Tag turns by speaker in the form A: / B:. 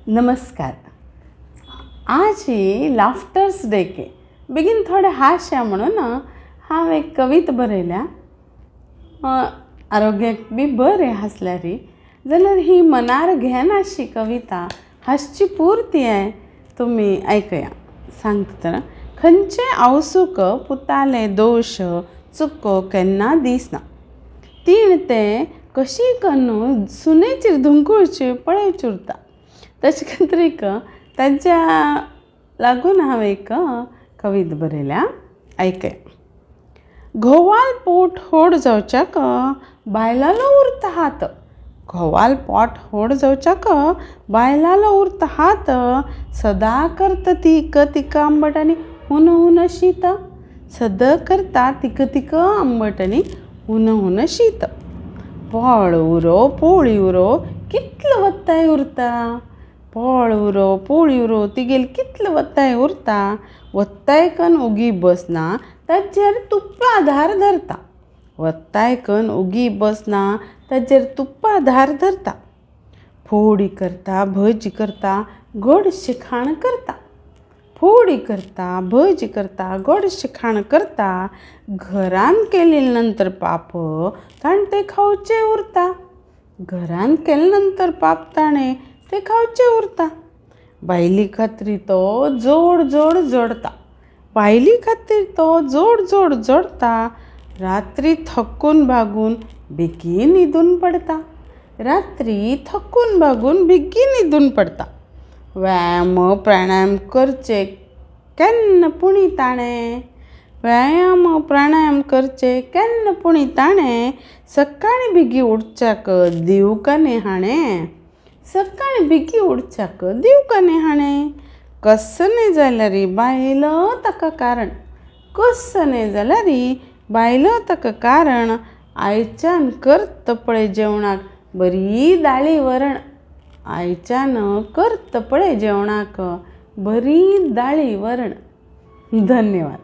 A: नमस्कार. आज ही laughters day K बेगीन थोडें हांशया म्हणून हांव एक कविता बरयल्या. आरोग्याक बी बरें हांसल्यार जाल्यार ही मनार घेनाशी कविता हांसची पुरती आहे तुमी आयकया. सांगता तर, खंयचे आवसूक पुताले दोश चुको केन्ना दिसना, तीण ते कशी करून सुनेचेर धुंकूळची पळय उरता. तशें खातीर ताच्या लागून हांव एक कविता बरयल्या, आयकया. घोवाल पोट होड जावच्याक बायलालो उरता हात, घोवाल पोट होड जावच्याक बायलालो उरता हात, सदां करता तीक तिका आंबट आनी हुन हुन शीत, सदां करता तिक तिका आंबट आनी हुन हुन शीत. पोळ उरो पोळी उरो कितलो वत्ताय उरता, पोळ उरो पोळी उरो तिगेल कितलो वत्ताय उरता, वत्ताय कन उगी बसना ताचेर तुप्पा आधार धरता, वत्ताय कन उगी बसना ताचेर तुप्पा आधार धरता. फोडी करता भजी करता गोडशें खाण करता, फोडी करता भजी करता गोडशें खाण करता, घरान केले नंतर पाप ताणें तें खावचें उरता, घरान केले नंतर पाप ताणें तें खावचें उरता. बायली खातीर तो जोड जोड जोडता, बायली खातीर तो जोड जोड जोडता, रात्री थकून भागून बेगीन न्हिदून पडता, रात्री थकून भागून बेगीन न्हिदून पडता. व्यायाम प्राणायाम करचे केन्ना पुणी ताणें, व्यायाम प्राणायाम करचे केन्ना पुणी ताणें, सकाळीं बेगी उठच्याक दिवंक न्ही हाणें, सकाळीं बेगी उठच्याक दिवंक न्ही हाणें. कसलें न्हय जाल्यार बायल ताका कारण, कसलें न्हय जाल्यार बायल ताका कारण, आयच्यान करता पळय जेवणाक बरी दाळी वरण, आयच्यान करता पळय जेवणाक बरी दाळी वरण. धन्यवाद.